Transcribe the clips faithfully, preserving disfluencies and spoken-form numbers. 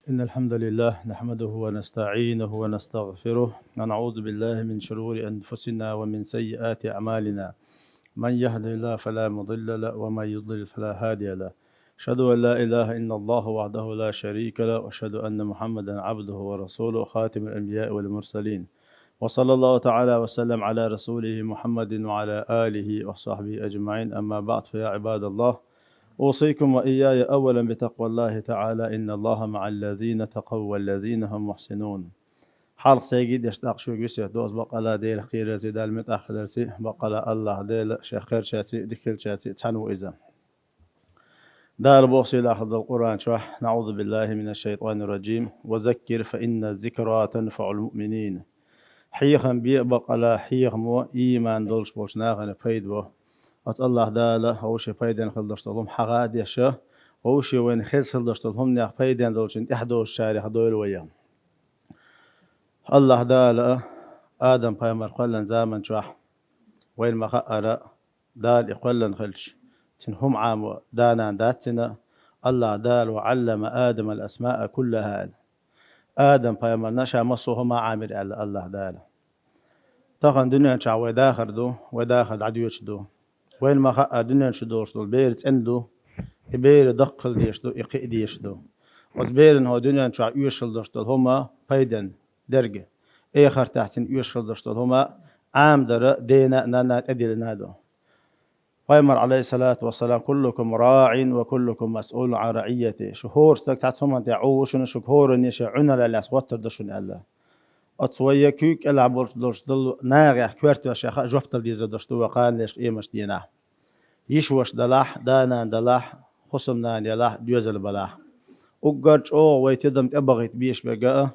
إن الحمد لله نحمده ونستعينه ونستغفره، ونعوذ بالله من شرور أنفسنا ومن سيئات أعمالنا. من يهد الله فلا مضل له، ومن يضلل فلا هادي له. أشهد أن لا إله إلا الله وحده لا شريك له، وأشهد أن محمدا عبده ورسوله، خاتم الأنبياء والمرسلين. وصلى الله تعالى وسلم على رسوله محمد وعلى آله وصحبه أجمعين. أما بعد، فيا عباد الله، أوصيكم وإياي أولا بتقوى الله تعالى، إن الله مع الذين اتقوا والذين هم محسنون. Хьалха сайга деш, тӀаккха шуьга весет ду аз: бакъала Делах кхерарца, Далла муьтӀахь хиларца, бакъала АллахӀ Дела шех кхерачаьрца, дика хиларца цхьаьна ву иза. Дала боху сийлахь долу Къуръан чохь: «أعوذ بالله من الشيطان الرجيم. وذكر فإن الذكرى تنفع المؤمنين». Хьехам бе, бакъала хьехамо ийман долуш болчу нахана пайда бо. Оцу АллахӀ Дала вовшийн пайденна хила долуш долу хӀума хьаха а деш, вовшийн вайна хезна хила долуш долу хӀуманех пайденна долчун тӀаьхьадоцучарех дойла вай. АллахӀ Дала Адам-пайхамар кхоьллина заман чохь, вайна ма-хаъара, Дала и кхоьллина хилча, цуьнан хӀума Ӏамо да-нана дац цуьнан, АллахӀ Дала: «وعلم آدم الأسماء كلها», – аьлла. Адам-пайхамарна ша массо а хӀума Ӏамийра аьлла АллахӀ Дала. Тахана дуьнен чохь вай дахар ду, вай дахар дӀадоьдуш ду. Вайна ма-хаъара, дуьнен чу долуш долу бер цӀена ду, и бер даккхал дезаш ду, и кхиа дезаш ду. Оцу берана хӀокху дуьнен чохь оьшуш хила долуш долу хӀума пайденна, дерг, эхартахь цуьнан оьшуш хила долуш долу хӀума Ӏамадара дена а, нанна а тӀедиллина а ду. Пайхамар, Ӏалайхиссалату вассалам: «كلكم راع وكلكم مسؤول عن رعيته». Шу хӀора стаг цхьацца хӀуманна тӀехь Ӏу ву шуна, шуьга хӀоранна шен Ӏуналлехь лаьцна хӀоттор ду шуна аьлла. Оцу вай куьйга кӀелахь болуш долуш долу нахех коьртехь а жоп дала дезар долуш ду вай кхана леш къемат дийнахь. Йиша-ваша далахь, да-нана далахь, хӀусамнана ялахь, доьзал балахь. Уггар чӀогӀа вай тидам тӀебахийта безаш берг а,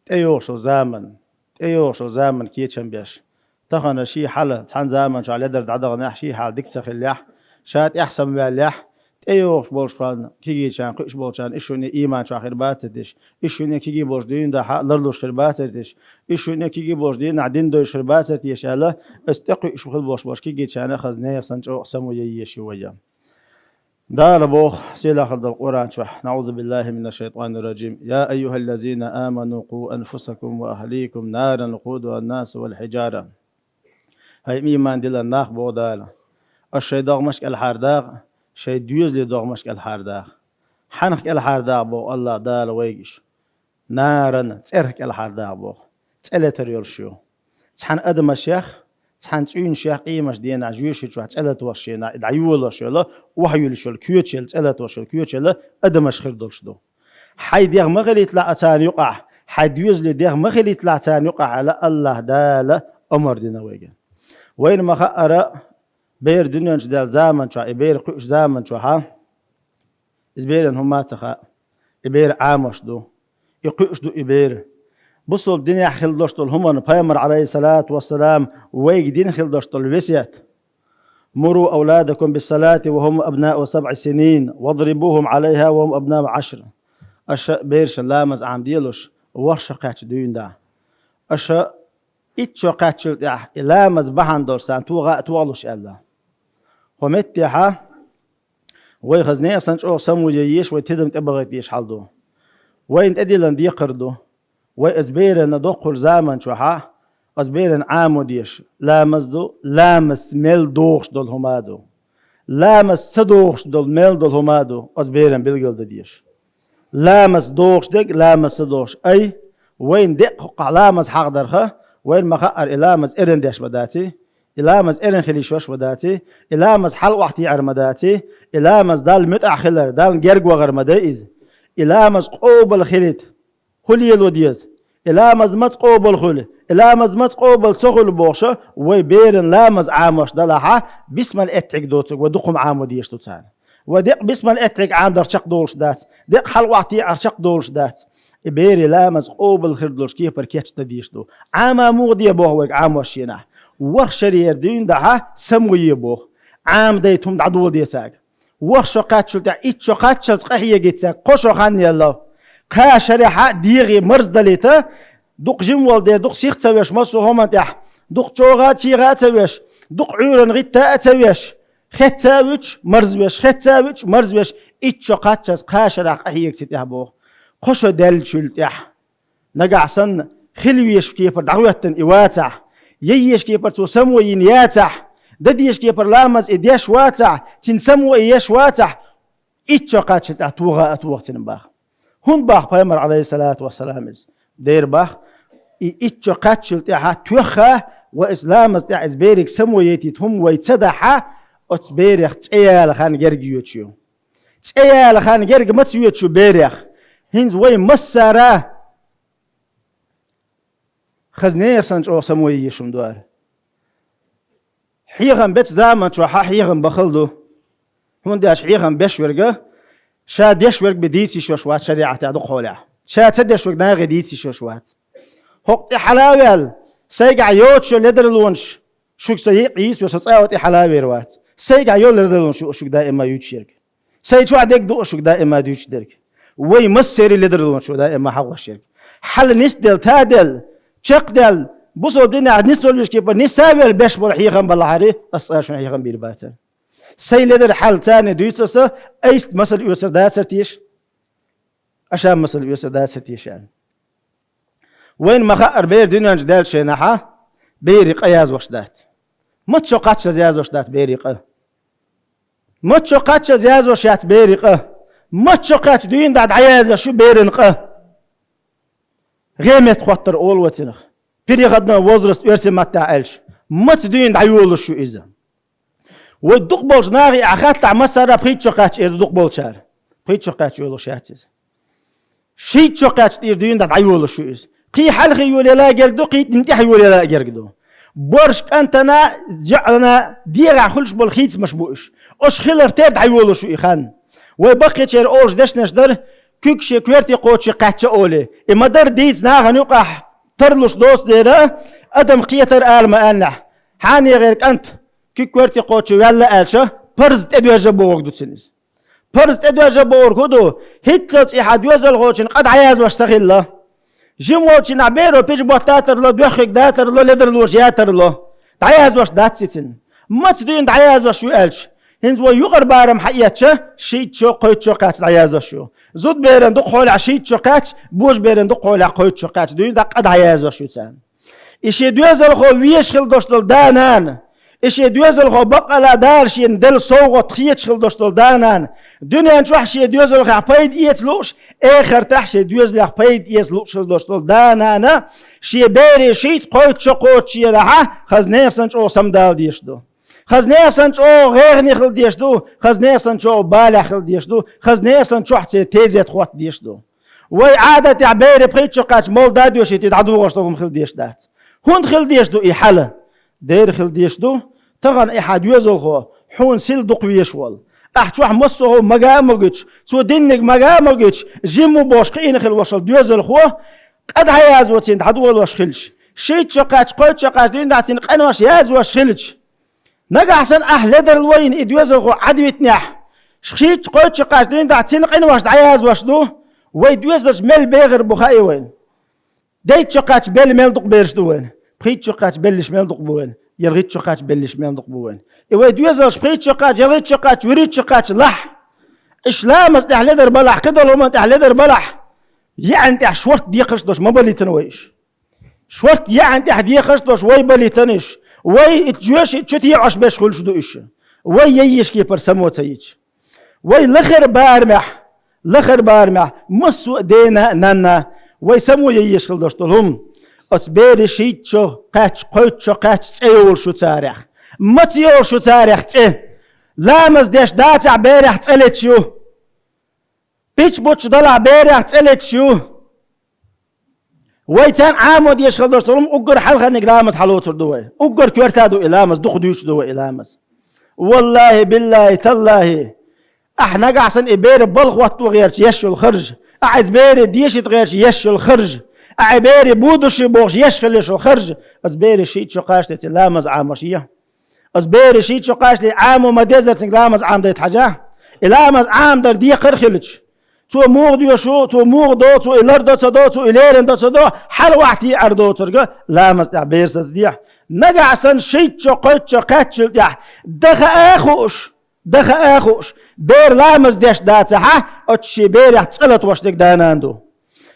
тӀейогӀуш йолу заман, тӀейогӀуш йолу заман кечам беш. Тахана шен хьал цхьана заман чохь ледара дӀадаханехь, шен хьал дика ца хиллехь, ша тӀаьхьа самаваьллехь, тӀейогӀуш болчарна, кегийчарна, кхуьуш болчарна: «Ишшуьне ийман чохь хир бацара те шу, ишшуьне кегий болуш дуьйна дахьа ларлуш хир бацара те шу, ишшуьне кегий болуш дийнахь дин доьшуш хир бацара те шу», – аьлла, оцу тӀекхуьуш хила болуш болчу кегийчарна хаза нехан санна чӀогӀа самаван еза ю вай. Дала боху сийлахь долу Къуръан чохь: «أعوذ بالله من الشيطان الرجيم. يا أيها الذين آمنوا قوا أنفسكم وأهليكم نارا وقودها الناس والحجارة». ХӀай ийман диллина нах, боху Дала, аш шайн догӀмаш кӀелхьардаккха, шайн доьзалийн догӀмаш кӀелхьардаккха. Хьанах кӀелхьардаккха боху АллахӀ Дала вайга уьш? Наран, цӀерах кӀелхьардаккха боху. ЦӀе летар йолуш ю. Цхьана адамашех, цхьана цӀийнашех къемат дийнахь жоьжахати чохь цӀе латош шена, и дӀайолош йолу, охьаюьллуш йолу коьча, цӀе латош йолу коьча адамаш хир долуш ду. Хьайн дегӀ ма хилийталахь царна юкъахь, хьайн доьзалийн дегӀ ма хилийталахь царна юкъахь аьлла, АллахӀ Дала омра дина вайга. Вайна ма-хаъара, бер дуьнен чу даьлла заман чохь, и бер кхуьуш заман чохь а, иза беран хӀума ца хаьа. И бер Ӏамош ду. И кхуьуш ду и бер. Бусалба динехь хила долуш долу хӀуманна Пайхамар, Ӏалайхиссалату вассалам, вайга дина хила долуш долу весет: «مروا أولادكم بالصلاة وهم أبناء سبع سنين، واضربوهم عليها وهم أبناء عشر». Аша берашна ламаз Ӏамаделаш, ворхӀ шо кхаьчча дуьйна дахь. Аша итт шо кхаьччул тӀаьхьа и ламаз бахьана долуш царна тоха а тохалуш аьлла. ХӀокху меттехьа вай хаза нехан санна чӀогӀа самаван еза, вай тидам тӀебахийта дезаш хьал ду. Вайна тӀедиллина декхар ду. Вай оцу берана доккхачу заман чохь а, оцу берана Ӏамо дезаш ламаз ду, ламаз мел догӀуш долу хӀума а ду. Ламаз ца догӀуш долу мел долу хӀума а ду, оцу берана билгалдан дезаш. Ламаз догӀуш дерг, ламаз ца догӀуш. Ай, вайна деккъа хӀокхахь ламаз хьахадарха, вайна ма-хаъара, и ламаз эрна деш ма даций, и ламаз эрна хила йиш йолуш ма даций, и ламаз хьала охьатеӀар ма даций, и ламаз Далла муьтӀахь хилар, Далла герга вахар ма дай иза. И ламаз къобал хилийта хӀун лело деза? И ламаз маца къобал хуьлу, и ламаз маца къобал ца хуьлу бохуш, вай беран ламаз Ӏамош далахь а, бисмал эттиг доцург вай дукха хӀума Ӏамо дезаш ду царна. Вай деккъа бисмал эттиг Ӏамадар чекхдолуш дац, деккъа хьала охьатеӀар чекхдолуш дац. И берийн ламаз къобал хир долуш кепара кечдан дезаш ду. Ӏама муха де боху вайга Ӏамош шенахь? ВорхӀ шарера дуьйна дахь а, самаван е боху. Ӏамадайта хӀума дӀадоладе цаьрга. ВорхӀ шо кхаьччул тӀаьхьа итт шо кхаччалц къахьегийта цаьрга кхо шо хан елла. Кхаа шарехь а дегӀе марздалийта, дукха жима волу дела, дукха сих ца веш массо а хӀуманна тӀехь, дукха чӀогӀа а, чӀогӀа а ца веш, дукха Ӏуьйранна гӀитта а ца веш, хетта а вуьтуш, марзвеш, хетта а вуьтуш, марзвеш, итт шо кхаччалц кхаа шарахь къахьега цу тӀехь боху. Кхо шо даьллачул тӀехьа, нагахь санна хила везаш кепара дӀахӀоьттина и вацахь, яйеш кепара цо само йина яцахь, дадеш кепара ламаз и деш вацахь, цин само и еш вацахь, итт шо кхаччалца тӀехьа тоха а тоха цин бах. ХӀунда бах пайхамар, Ӏалайхиссалату вассалам, иза? Дера бах, и итт шо кхаччалца тӀехьа тоьхха, ва иза ламаз тӀехьа иза берега само яйтийта хӀума вай ца дахьа, оцу берех цӀе яла хан герга йоьдуш ю. ЦӀе яла хан герга маца йоьдуш ю берех? ХӀинца вай массара хаза нехан санна чӀогӀа само йиш хӀума ду ара. Хьехам бечу заман чохь хьехам бахала ду. ХӀунда аьлча хьехам беш верг, ша деш верг бен дийца йиш йолуш вац шариӀатехь дукха хьолехь. Ша ца деш верг нахе дийца йиш йолуш вац. ХӀокху тӀе хьала а ваьлла, сайгахь йоцуш йолу ледарлонаш шуьга со йийца йолуш, со цкъа а тӀе хьала а вер вац. Сайгахь йолу ледарлонаш ю шуьга даима юьйцуш ерг. Сайн чохь дерг ду шуьга даима дуьйцуш дерг. Вай массеран ледарлонаш ю даима хьахош ерг. Хьала нисделла, таделла, чекхделла, бусалба динехь нисвала везаш кепара ниса а велла беш болу хьехам балахьара, ас цкъа шуна хьехам бийр бацара. Сайн ледар хьал царна дуьйцу аса, айса масал оьцур дацара теша? Аша масал оьцур дацара теша аьлла. Вайна ма-хаъара, бер дуьнен чу даьллачу хенахь берийн къа яздеш дац. Маца шо кхаччалц яздеш дац берийн къа? Маца шо кхаччалц яздеш яц берийн къа? Маца шо кхаччалц дуьйна дӀа дӀаяздеш ю берийн къа? ГӀе метта хӀоттар олу вай цунах. Переходной возраст оьрсийн маттахь аьлча, маца дуьйна дӀайолуш ю иза? Вай дукха болчу нахе ахь хаттахь, массара пхийтта шо кхаччалц эр ду дукха болчара. Пхийтта шо кхаччалц йолуш яц иза. Шийтта шо кхаччалц тӀера дуьйна дӀа дӀайолуш ю иза. Кхин хьалхе йолаелла а герга ду, кхин динан тӀехь йолаелла а герга ду. Борш кӀантана, йоӀана дегӀахь хуьлуш болу хийцамаш бу уьш. Уьш хиларх тера дӀайолуш ю и хан. Вай баккхийчеран олуш дешнаш дара, куьг шен коьрте кхочуш кхаьчча олий. И ма-дарра дийца нахана юкъахь тарлуш доцу дера, адам кхетар ала ма аьллехь. Хьан эгӀера кӀант куьг коьрте кхочуш ваьлла аьлча, парз тӀедоьжна бохург ду цуьнан иза. Парз тӀедоьжна бохург хӀун ду? ХӀинццалц и хьан доьзалхочун къа дӀаяздеш ца хилла. Жима волчу нахь беро пижа-ботт датарло, доьххиг датарло, ледарлонаш ятарло. ДӀаяздеш дац и цуьнан. Маца дуьйна дӀаяздеш ю аьлча, хӀинца вай юкъара барам хьаэцча, шийтта шо, кхойтта шо кхаччалц дӀаяздеш ю. Зудберан дукха хьолехь шийтта шо кхаччалц, божаберан дукха хьолехь кхойтта шо кхаччалц дуьйна дӀа къа дӀаяздеш ю царна. И шен доьзалхо везаш хила долуш долу да-нана, и шен доьзалхо баккъала Дала шена делла совгӀат хеташ хила долуш долу да-нана, дуьнен чохь шен доьзалхехь пайда эца лууш, эхартахь шен доьзалех пайда эца лууш хила долуш долу да-нана, шен берийн шийтта, кхойтта шо кхочуш хенахь, хаза нехан санна чӀогӀа самадала дезаш ду. Хаза нехан санна чӀогӀа гӀайгӀане хила дезаш ду, хаза нехан санна чӀогӀа балехь хила дезаш ду, хаза нехан санна чохь церан тезет хӀотта дезаш ду. Вай Ӏадатехь берийн пхийтта шо кхаччалц молла да доьшийта дӀадохуш долу хӀума хила дезаш дац. ХӀунда хила дезаш ду и хьал? Дера хила дезаш ду, тахана и хьан доьзалхо хьуна сил дукха везаш волу, ахь чохь массо а хӀума мага а магош, цо динниг мага а магош, жима ву бохуш кхиийна хила волуш волу доьзалхо, къа дӀаяздеш цуьнан дӀадолош хилча, шийтта шо кхаччалц, кхойтта шо кхаччалц дуьйна дӀа цуьнан къинош яздеш хилча, нагахь санна ахь ледарло йина и доьзалхо Ӏадвитинехь, шийтта шо, кхойтта шо кхаччалц дуьйна дӀа цуьнан къинош дӀаяздеш ду, вай доьзалш мел бегӀар бу хаьий вайна? Дейтта шо кхаччалц белла мел дукха бераш ду вайна? Пхийтта шо кхаччалц белларш мел дукха бу вайна? ЯлхийтӀа шо кхаччалц белларш мел дукха бу вайна? И вай доьзалш пхийтта шо кхаччалц, ялхийтӀа шо кхаччалц, вуьрхӀитта шо кхаччалц лахь, уьш ламаза тӀехь ледар балахь, кхидолу хӀуманна тӀехь ледар балахь, яьӀна тӀехь шорта декхарш долуш ма балийтина вай уьш. Шорта яьӀна тӀехь декхарш долуш вай балийтина уьш. Вай и жоьш и чу теӀош беш хуьлуш ду уьш. Вай яйеш кепара само ца йича. Вай лахара барамехь, лахара барамехь массо а дена а, нанна а вай само яйеш хила долуш долу хӀума, оцу берийн шийтта шо кхаьччалц, кхойтта шо кхаьччалц цӀе йолуш ю царех. Маца йолуш ю царех цӀе? Ламаз деш дацахь, берех цӀе леташ ю. Пич буттуш далахь, берех цӀе леташ ю. Вай царна Ӏамо дезаш хила долуш долу хӀума уггар хьалхарниг ламаз хьалоцур ду вай. Уггар коьрта ду и ламаз, дукха дуьйцуш ду вай и ламаз. Валлахи, биллахи, таллахи, ахь нагахь санна и бер балха хӀотто гӀерташ еш йолу харж, ахь иза бере дешийта гӀерташ еш йолу харж, ахь и бере будущее бохуш еш хила еш йолу харж, оцу бере шийтта шо кхаччалц ламаз Ӏамош е. Оцу бере шийтта шо кхаччалц Ӏамо ма-деззара цуьнга ламаз Ӏамадайта хьажахь. И ламаз Ӏамадар декхар а хилча, цо муха доьшу, цо муха до, цо и лар до ца до, цо и лерина до ца до, хьала охьатеӀар доцург ламаз тӀехь бер сацадехь. Нагахь санна шийтта шо, кхойтта шо кхаьчначул тӀехь, дан хаа а хууш, дан хаа а хууш, бер ламаз деш дацахь, оцу шен берех цӀе латош дерг да-нана ду.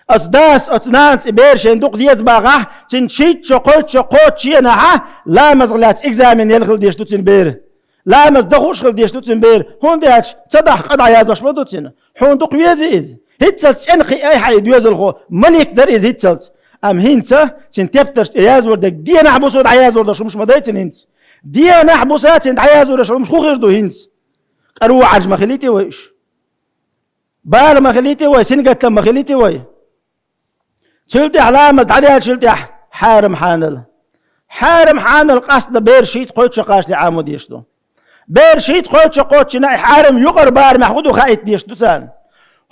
Оцу дас, оцу нанас и бер шайн дукха деза бахахь, цуьнан шийтта шо, кхойтта шо кхочучу шенахь ламазах лаьцна экзамен яла хила дезаш ду цуьнан бер. Ламаз дан хууш хила дезаш ду цуьнан бер. ХӀунда аьлча ца дахь къа дӀаяздеш ма ду цуьнан. Хьуна дукха веза иза. ХӀинццалц цӀена кхиъна хьан и доьзалхо, малик дара иза хӀинццалц. Амма хӀинца цуьнан тептарш тӀе язор дерг денахь буса дӀаязор деш хӀумаш ма дай цуьнан хӀинца. Денахь буса цуьнан дӀаязор деш хӀумаш хӀун хир ду хӀинца? Къаро Ӏаржа ма хилийта вай уьш. Бала ма хилийта вай, сингаттам ма хилийта вай. Цул тӀаьхьа ламаз дӀадаьллачул тӀаьхьа хьарам хьанал. Хьарам хьанал къастдан бер шийтта, кхойтта шо кхачале Ӏамо дезаш ду. Бер шийтта, кхойтта шо кхоччина и хьарам юкъара барамехь хӀун ду хаийта дезаш ду царна.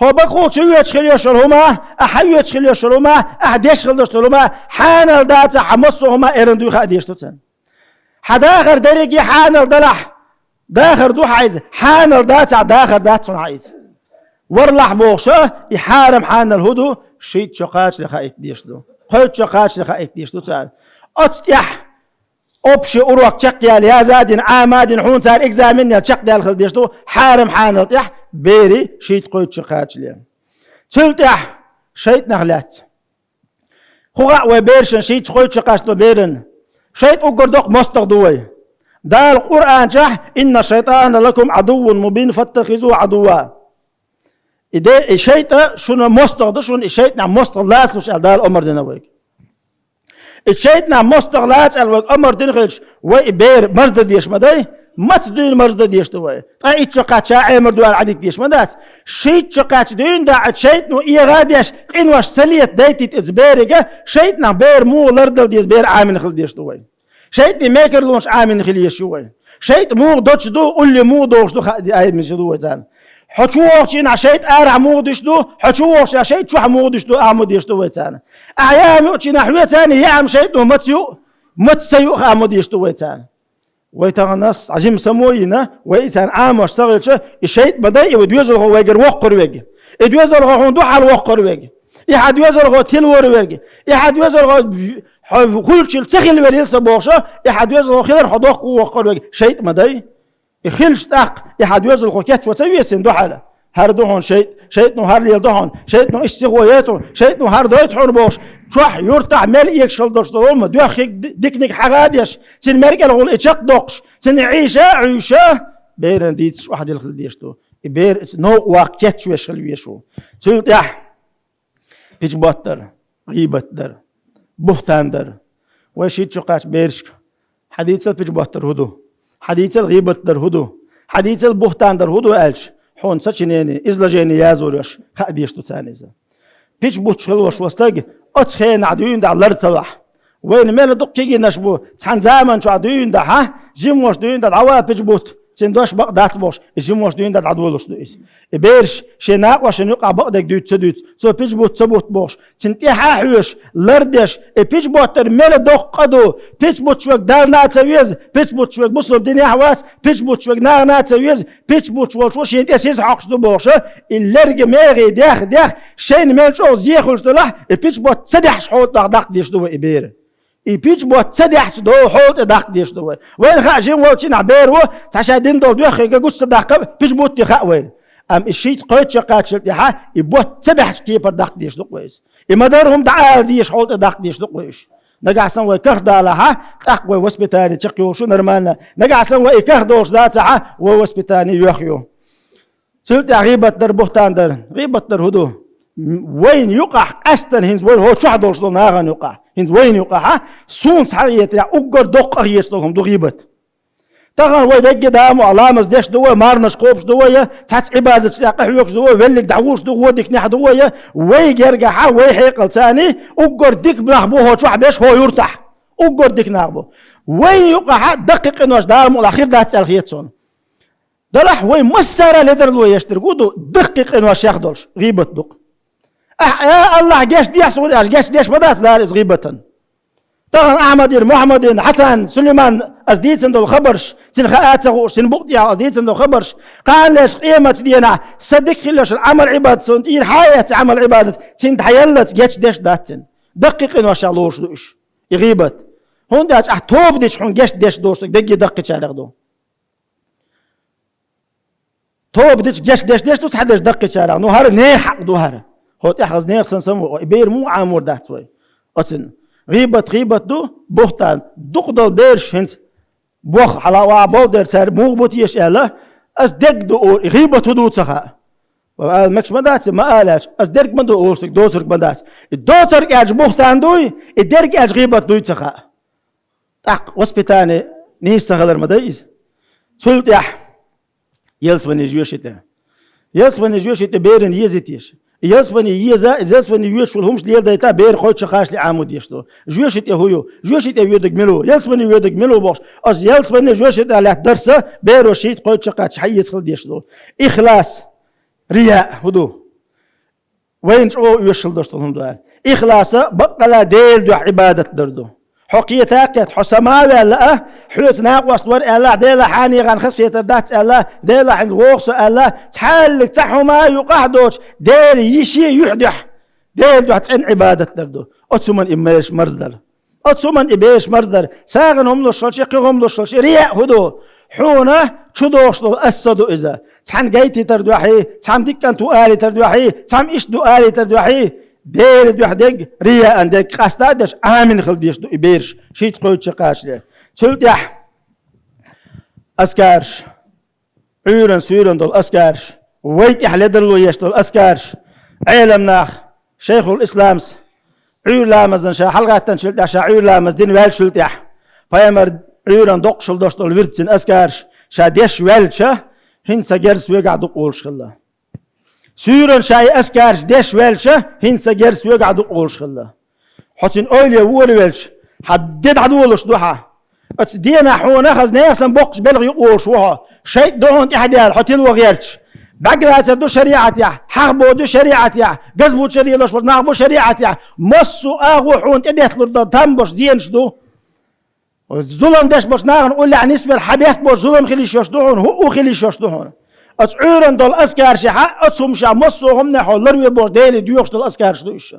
ХӀокху бакъахула чу воьдуш хила йиш йолу хӀума, ахь хьан воьдуш хила йиш йолу хӀума, ахь деш хила долуш долу хӀума, хьанал дацахь хьан массо а хӀума эрна дуй хаа дезаш ду царна. Хьан дахар дерриге хьанал далахь, дахар ду хьан иза, хьанал дацахь, дахар дац хьуна хьан иза. Варлахь бохуш а, и хьарам хьанал хӀун ду, шийтта шо кхачале хаийта дезаш ду. Кхойтта шо кхачале хаийта дезаш ду царна. Оцу тӀехь общий урок чекхъяла яза а дина, Ӏама а дина, хьуна цара экзамен яла чекхдаьлла хила дезаш ду, хьарам хьанал тӀехь бери шийтта, кхойтта шо кхачале. Цул тӀаьхьа шайтӀанах лаьцна. ХӀун хаьа вай берашна шийтта, кхойтта шо кхачало беран? ШайтӀа уггар доккха мостагӀа ду вай. Дала Къуръан чохь: «Инна шайтӀана лакум Ӏадуввун мубин, фаттахизуху Ӏадувва». И де, и шайтӀа шуна мостагӀа ду, шуна и шайтӀанах мостагӀа лацалуш аьлла Дала омар дина вайга. И шайтӀанах мостагӀа лаца аьлла вайга омар дина хилча, вай и бер марздан дезаш ма дай? Маца дуьйна марздан дезаш ду вай? Ткъа итт шо кхаьчча Ӏемар ду аьлла Ӏадита дезаш ма дац? Шийтта шо кхаьчча дуьйна даьӀа шайтӀано эгӀа а деш, къинош ца лета дайтийта иза берига, шайтӀанах бер муха лардан деза, бер Ӏамийна хила дезаш ду вай? ШайтӀан мекарлонаш Ӏамийна хила езаш ю вай? ШайтӀа муха доцуш ду, улле муха догӀуш ду хаа дезаш ду вай царна? Хьо чу вогӀучу хенахь шайтӀа арахь муха дуьсуш ду, хьо чу вогӀучу хенахь шайтӀа чохь муха дуьсуш ду, Ӏамо дезаш ду вай царна? Ахьа яа юучу хенахь хьоьца яа шайтӀано маца юу, маца ца юу Ӏамо дезаш ду вай царна? Вай тахана схьа жима само а йина, вай и царна Ӏамош ца хилча, и шайтӀа ма дай, и вай доьзалхо вайгара воккхур верг. И доьзалхо хьуна дуьхьал воккхур верг. И хьан доьзалхо тилавор верг. И хьан доьзалхо хьо хуьлучул ца хила верг ца бохуш, и хьан доьзалхо хилар хьо дохко воккхур верг шайтӀа ма дай. И хилча тӀаккха, и хьан доьзалхо кечван ца веза цуьнан дуьхьал? ХӀара ду хьуна шайтӀа, шайтӀано хӀара лела ду хьуна, шайтӀано иштта сихо яйта хьуна, шайтӀано хӀара дойту хьуна бохуш, чохь юьртахь мел эгаш хила долуш долу ма доьххиг ди-, диканиг хьагӀа а деш, цуьнан мергал гӀула и чекхдоккхуш, цуьнан Ӏийша а Ӏуьйша, беран дийцаш охьадилла хила дезаш ду. И бер иза новкъа ваккха кечвеш хила везаш ву. Цул тӀаьхьа пича ботт дар, гӀийбат дар, бухтан дар. Вай шийтта шо кхаьчча берашка: «Хьан дийцал пича ботт дар хӀун ду? Хьан дийцал гӀийбат дар хӀун ду? Хьан дийцал бухтан дар хӀун ду?» аьлча, хьуна сочинение, изложение язор еш хаа дезаш ду царна иза. Пича бутташ хила волуш ван стаг оцу хенахь дуьйна дахь лар ца лахь. Вайна мел дукха кегийнаш бу, цхьана заман чохь дуьйна дахь, жимош дуьйна дахь, дӀаван пича бутт, цуьнан дош бакъ дац бохуш, и жимош дуьйна дахь дӀадолуш ду иза. И бераш шен накъошна юкъахь бакъдерг дуьйцу ца дуьйцу, цо пича бутт ца бутт бохуш, цуьнан тӀаьхьа а хьоьжуш, лар деш, и пича ботт дар мел доккха къа ду, пича бутташ верг Далла а ца веза, пича бутташ верг бусалба динехь а вац, пича бутташ верг нахана а ца веза, пича бутташ волчо шена тӀе сиз хьокхуш ду бохуш, и лерга мегӀий дехха-дехха, шайна мел чӀогӀа зе хуьлуш делахь, и пича ботт ца дехьча хьолан тӀе даккха дезаш ду вай и бер. И пича ботт ца дехьча долу хьолан тӀе даккха дезаш ду вай. Вайна хаьа, жима волчу хенахь бер ву, цхьа шайн дина долу доьххиг гуш ца даккха, пича бутт ю хаьа вайна. Амма и шийтта, кхойтта шо кхаччалц тӀаьхьа, и ботт ца бехьча кепара даккха дезаш ду-кх вай иза. И ма-дарра хӀума дӀаала дезаш хьолан тӀе даккха дезаш ду-кх вай уьш. Нагахь санна вай карх далахь, тӀаккха вай воспитание чекхйолуш ю нормально. Нагахь санна вай и карх долуш дацахь, вай воспитание йоьхна ю. Цул тӀаьхьа гӀийбат дар, бухтан дар. ГӀийбат дар хӀун ду? М, вайна юкъахь къаьстина хӀинца вай хӀокху чохь долуш долу нахана юкъахь, хӀинца вайна юкъахь, суна схьахетарехь, уггар доккха къахеташ долу хӀума ду гӀийбат. Тахана вай дерриге а ламаз деш ду вай, марханаш кхобуш ду вай, цхьацца Ӏибадаташ тӀехь къахьоьгуш ду вай, веллиг дӀавуьйш ду, вон дика нах ду вай, вай гергахь, вай хьекъалца а уггар дика нах бу хӀокху чохь берш хӀокху юьртахь. Уггар дика нах бу. Вайна юкъахь даккхий къинош Дала мукъ лахь хир дац аьлла хета суна. Делахь вай массара а ледарло еш дерг хӀун ду, даккхий къинош ях долуш, гӀийбат ду-кх. Ахь, я АллахӀ, гечдехьа суна аьлча, гечдеш ма дац Дала иза гӀийбатан. Тахана Ахьмадера, Мухьаммадера, Хьасанера, Сулайманера ас дийцина долу хабарш, цуьнан хаа а ца хууш, цуьнан букъа тӀехь ас дийцина долу хабарш, кхана леш къематан дийнахь, сан дика хилла йолчу Ӏамал-Ӏибадат суна тӀера хьа а эцна Ӏамал-Ӏибадат, цуьнан дӀаяллалц гечдеш дац цуьнан. Даккхий къинош ях лоруш ду уьш, и гӀийбат. ХӀунда аьлча ахь тоба дича хьуна гечдеш долуш стаг дерриге даккхийчарех ду. Тоба дича гечдеш деш ду цхьадерш даккхийчарах. Ну, хӀара нехан хьакъ ду хӀара. Хьо тӀехьа хаза нехан санна самаву, и бер муха Ӏамор дац вай? Оцин. ГӀийбат, гӀийбат ду, бухтан. Дукха долу бераш хӀинца бох хьала ваӀа болу дера цара муха бу теша аьлла, ас дерг ду олу, и гӀийбат хӀун ду ца хаьа. Ва ала мегаш ма дац, ма алаьлча, ас дерг ма ду олуш дерг доцург ма дац. И доцург аьлча бухтан дуй, и дерг аьлча гӀийбат дуй ца хаьа. ТӀаккха воспитание нийса ца хилар ма дай иза. Цул тӀаьхьа ялсамани жоьший тӀе. Ялсамани жоьший тӀе берана еза теша. Ялсамани еза, ялсамани йоьдуш волу хӀумаш леладайта бер кхойчу кхашле Ӏамо деш ду. Жоьший тӀе хӀун ю? Жоьший тӀе воьдург мила ву? Ялсамани воьдург мила ву бохуш. Ас ялсамани жоьший тӀе лаьтта дарса беро шийтта кхойчу кхача хьаэца хила деш ду. Ихлас, рияъ, хӀун ду? Вайна чӀогӀа оьшалла долуш долу хӀума ду аьлла. Ихласа баккъала Делан дуьхьа Ӏибадат дар ду. Хьо кхета а кхетта, хьо сама а ваьлла а, хьоьца накъост вара аьлла, Дела хьанехана хасетар дац аьлла, Дела хьуна вогӀу со аьлла, цхьаьллиг цхьа хӀума а юкъахь а доцуш, Дела йише юьхь дуьхьа, Делан дуьхьа цӀена Ӏибадат дар ду. Оцу хӀуманна и бераш марздар. Оцу хӀуманна и бераш марздар. СагӀина хӀума луш хилча, кхин хӀума луш хилча, рияъ хӀун ду? Хьуна чу догӀуш долу ас со ду иза. Цхьаьна гайтийтар дуьхьий, цхьаьна диккан ту алийтар дуьхьий, цхьаьна иштта ду алийтар дуьхьий, Делан дуьхьа дерг, рияъан дерг къаста а деш, Ӏамина хила деш ду и бераш, шийтта кхойчу кхашле. Цул тӀаьхьа азкараш, Ӏуьйранна, суьйранна долу азкараш, вай тӀехь ледарло еш долу азкараш, Ӏелам нах, Шайхул Исламс, Ӏуьйра ламазан ша хьалагӀаттанчул тӀаьхьа, ша Ӏуьйра ламаз дина ваьллачул тӀаьхьа, пайхамар Ӏуьйранна доккхушал дош долу вирд цуьнан азкараш, ша деш ваьлча, хӀинца сан герз соьгахь ду олуш хилла. Суьйранна ша и азкараш деш ваьлча, хӀинца сан герз соьгахь ду олуш хилла. Хьо цуьнан ойла е вора велча, хьан де дӀадолуш ду хьан. Оцу денахь хьуна хаза нехан санна боккхачу белхан юкъа волуш ву хьо. ШайтӀа ду хьуна тӀаьхьадаьлла, хьо тилла ваха гӀерташ. БӀаьрг лацар ду шариӀатехь, хьагӀ бо ду шариӀатехь, газбучар елош волу нах бу шариӀатехь. Массо а агӀо хьуна тӀедетталур дан там бош зенаш ду. Зулам деш болчу нахана уллехь нисбелла хьан бехк болчу зулам хила йиш йолуш ду хьуна, хӀуъу хила йиш йолуш ду хьуна. Оцу Ӏуьйранна долу азкарашехь, оцу хӀуманашехь массо а хӀуманехь хьо ларве бохуш Деле доьхуш долу азкараш ду уьш.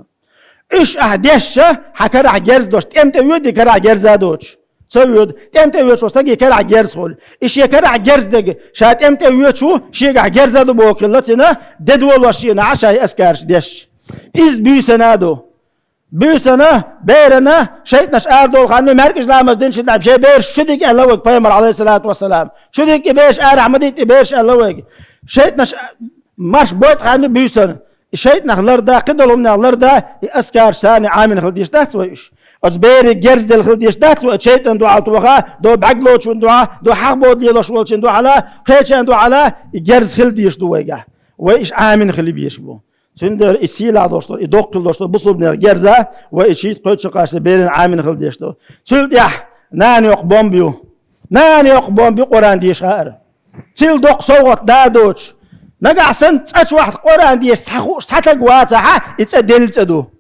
Уьш ахь дешча, хьан карахь герз дош, тӀемтӀе воьду и карахь герз а доцуш? Ца воьду. ТӀемтӀе воьдуш волу стаге карахь герз хуьлу. И шен карахь герз дерг, ша тӀемтӀе воьдуш ву, шегахь герз а ду боху хилла цуьнан, де долош шена а ша и азкараш дешча. Иза буьйсанна а ду. Буьйсанна, берана, шайтӀанаш арадолу хан ду, маьркӀажа ламаз динчу тӀехь шен бераш чу дига аьлла вайга пайхамар, Ӏалайхиссалату вассалам. Чу дига и бераш арахь ма дитта и бераш аьлла вайга. ШайтӀанаш марш бойту хан ду буьйсанна. И шайтӀанах ларда, кхидолу хӀуманех ларда, и азкараш санна Ӏамина хила деш дац вай уьш? Оцу бере герз делла хила деш дац вай, шайтӀан дуьхьал тоха, до бӀаьрг лоцучун дуьхьа, до хьагӀ бода лелош волчун дуьхьала, кхечан дуьхьала, и герз хила деш ду вайгахь. Вай уьш Ӏамина хила безаш бу. Цундела и сийлахь долуш долу, и доккхал долуш долу бусулбанех герза, вай и шийтта кхойчу кхача берана Ӏамина хила деш ду. Цул тӀаьхьа нана йоккху бомба ю. Нана йоккху бомба ю Къуръан деша хаар. Цил доккха совгӀат да доцуш. Нагахь санна цӀа чохь Къуръан деша цхьа хууш, цхьа таг вацахьа, и цӀа делла цӀа ду.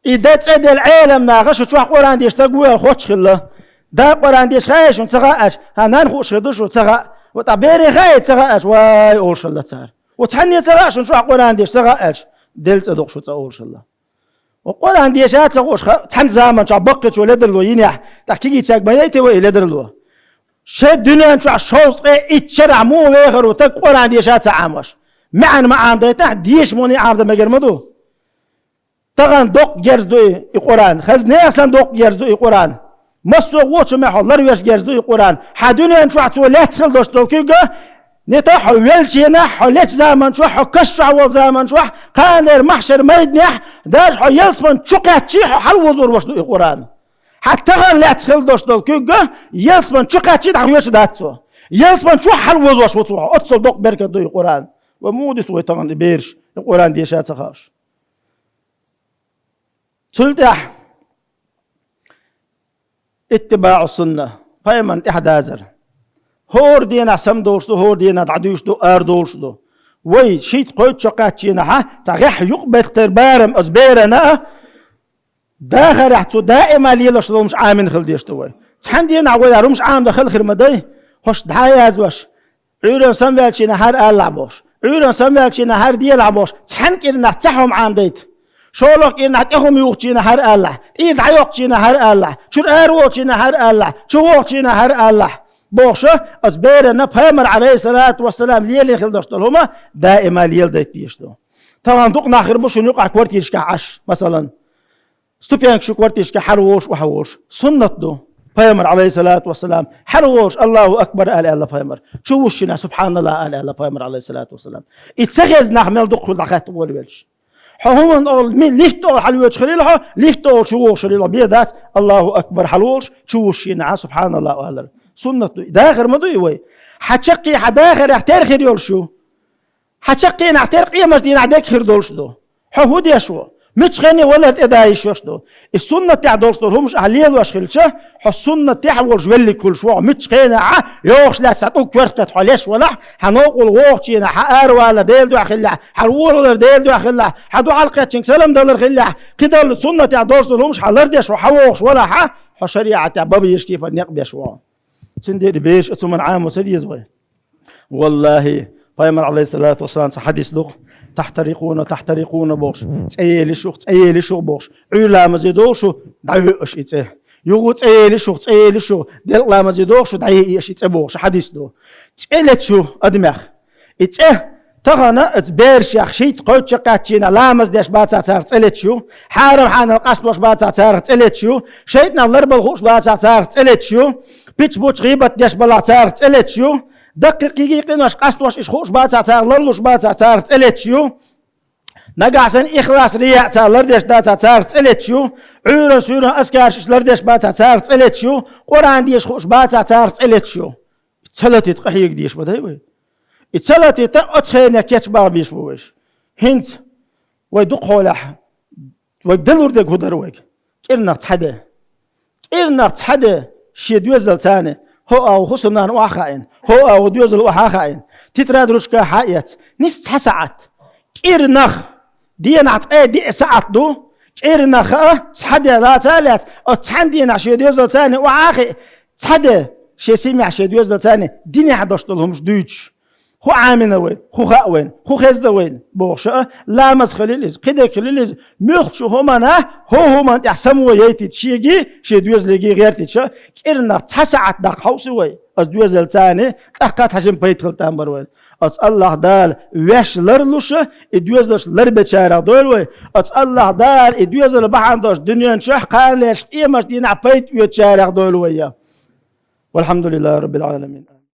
И дан цӀа делла Ӏелам наха шу чохь Къуръан деша таг ву аьлла хоттуш хилла. Да Къуръан деша хаьий шуна ца хаьа аьлча, хьан нана хууш хир ду шу ца хаьа. Ва тӀа бере хаьий ца хаьа аьлча, вай олуш хилла цара. Ва цхьанне ца хаьа шуна чохь Къуръан деша ца хаьа аьлча, делла цӀа доккхуш ву цӀа олуш хилла. Ва Къуръан деша а ца хууш, ха-, цхьана заман чохь баккхичо ледарло йинехь, тӀаккха кигийчаьрга ма яйта вай и ледарло. Шен дуьнен чохь шовзткъе итт шарахь муха вехар ву таг Къуръан деша а ца Ӏамош? МаьӀна ма Ӏамадайтахь, деша муха Ӏамадан мегар ма ду. Тахана доккха герз ду и, и Къуръан. Хаза нехан санна доккха герз ду и Къуръан. Массо а гӀочу мехьо ларвеш герз ду и Къуръан. Хьан дуьнен чохь цо лаьцна хила долуш долу куьг а, не та хьо веллаченахь, хьо лечу заман чохь, хьо каш чохь волу заман чохь, кханера махьшар майданехь, даже хьо ялсаман чу кхаьччий, хьо хьалавозор ваш ду и Къуръан. Хьан тахана лаьцна хила долуш долу куьг а, ялсаман чу кхаьччий, дӀахоьцуш дац цо. Ялсаман чохь хьалавозош ву цо хьо. Оццул доккха беркат ду и Къуръан. Ва муха диту вай тахана и бераш, и Къуръан деша а ца хууш? Цул тӀаьхьа иттибаӀу сунна, пайхамарна тӀаьхьадазар. ХӀора дийнахь самадовлуш ду, хӀора дийнахь дӀадуьйш ду, арадовлуш ду. Вай шийтта кхойчу кхачченахьа цхьа гӀеххьа юкъабеттар барам оцу берана а, дахарехь цу даима лелаш долу хӀумаш Ӏамина хила деш ду вай. Цхьана дийнахь вай хӀара хӀумаш Ӏамадан хала хир ма дай, хӀорш дӀа а язваш, Ӏуьйранна самаваьллачийн хӀара алалахь бохуш, Ӏуьйранна самаваьллачийн хӀара делахь бохуш, цхьана кӀирнахь цхьа хӀума Ӏамадайта. ШолгӀа кӀирнахь тӀе хӀума юхучийн хӀара алалахь, тӀера дӀайоккхучийн хӀара алалахь, чуьра араволчийн хӀара алалахь, чу вогӀучийн хӀара алалахь. бохуш, оцу берана пайхамар, алейхиссалату вассалам, лелийна хила долуш долу хӀума даима леладайта дезаш ду. Тахана дукха нах хир бу шуна юкъахь квартирашкахь Ӏаш, масалан, ступенькаш ю квартирашкахь хьалаволуш, охьаволуш. Суннат ду. Пайхамар, алейхиссалату вассалам, хьалаволуш, Аллаху акбар ала аьлла пайхамар. Чу вуссуш йина, субханалла ала аьлла пайхамар, алейхиссалату вассалам. И ца хезна нах мел дукха хуьлу дӀахаьтта волавелча. Хьо хӀуманна олу, ми-, лифт олу хьалавоьдуш хилийла хьо, лифт олу чу вогӀуш хилийла хьо, бен дац, Аллаху акбар хьалаволуш, чу вуссуш йина, субханалла алар. Суннат ду. И дахар ма ду и вай. Хьан чаккхе хьан дахарехь тера хир йолуш ю. Хьан чаккхенахь тера къемат дийнахь дерг хир долуш ду. Хьо хӀун деш ву? Мича хене валар тӀеда йиш йолуш ду. И суннатехь долуш долу хӀумаш ахь лелош хилча, хьо суннатехь волуш веллиг хуьлуш ву хьо. Мича хенахь а, йогӀуш лаьцна хьан тӀулг коьртахь хьо леш валахь, хьан новкъахула вогӀучу хенахь, хьан аравалар Делан дуьхьа хиллехь, хьан вогӀалар Делан дуьхьа хиллехь, хьан дуьхьал кхечуьнга салам далар хиллехь, кхидолу суннатехь долуш долу хӀумаш хьан лардеш ву, хьан вогӀуш валахь а, хьо шариӀатехь бан безаш кепара некъ беш ву хьо. Цундела бераш а цу ман Ӏамо ца деза вай. Валлахи, пайхамар, алейхиссалату вассалам, цхьа хьадис ду-кх: «Тахтарикъуна, тахтарикъуна», – бохуш, «ЦӀе елиш ю-кх, цӀе елиш ю-кх», – бохуш, Ӏуьйра ламазе догӀу шу, дӀайоьу аша и цӀе. Юха цӀе елиш ю-кх, цӀе елиш ю-кх, делкъа ламазе догӀу шу, дӀайоьу аша и цӀе, бохуш, хьадис ду. ЦӀе леташ ю адамех. И цӀе тахана оцу берашех шийтта-кхойтта чекхъяьлча ламаз деш бацахь царах цӀе леташ ю, хьарам-хьанал къастош бацахь царах цӀе леташ ю, шайтӀанах ларбала хууш бацахь царах цӀе леташ ю, пича-буча гӀийбат деш балахь царах цӀе леташ ю, даккхий-кхийгий къинош къастош иштта хууш бацахь царах, ларлуш бацахь царах цӀе леташ ю. Нагахь санна ихлас, рияъ цара лардеш дацахь царах цӀе леташ ю, Ӏуьйранна, суьйранна азкараш иштта лардеш бацахь царах цӀе леташ ю, Къуръан деша хууш бацахь царах цӀе леташ ю. Ца латийта къахьега дезаш ма дай вай. И ца латийта оцу хенех кечбаха безаш бу вайша. ХӀинца вай дукхахьолехь, вайга далур дерг хӀун дара вайга? КӀирнах цхьа де. КӀирнах цхьа де шен доьзалца, хӀо а ву хӀусамнана охьа а хаийна, хӀо а ву доьзал охьа а хаийна, тетрадь, ручка хьа а эцна, нис цхьа саӀат. КӀирнах, денахь ткъе диъ саӀат ду, кӀирнах а цхьа де лаца а лаьцна, оцу цхьана денахь шен доьзалца охьа а хиъна, цхьа де шен синехь, шен доьзалца динехь долуш долу хӀумаш дуьйцуш. ХӀун Ӏамийна вайна, хӀун хаьа вайна, хӀун хезна вайна, бохуш а, ламаз хилийла иза, кхидерг хилийла иза, муьлххачу хӀуманна, хӀун хӀуманна тӀехь само яйтича шега, шен доьзалга гӀертича, кӀирнах цхьа саӀат даккха хьовсу вай, оцу доьзалца, тӀаккха цхьа жима пайда хила тарлур бара вайна. Оцу Аллахь Дала ваьш ларлуш, и доьзалш ларбечарах дойла вай. Оцу Аллахь Дала и доьзал бахьана долуш дуьнен чохь, кхана лерчу къемат дийнахь пайда оьцучарах дойла вай. Валхьамдулиллахи Раббил Ӏаламин.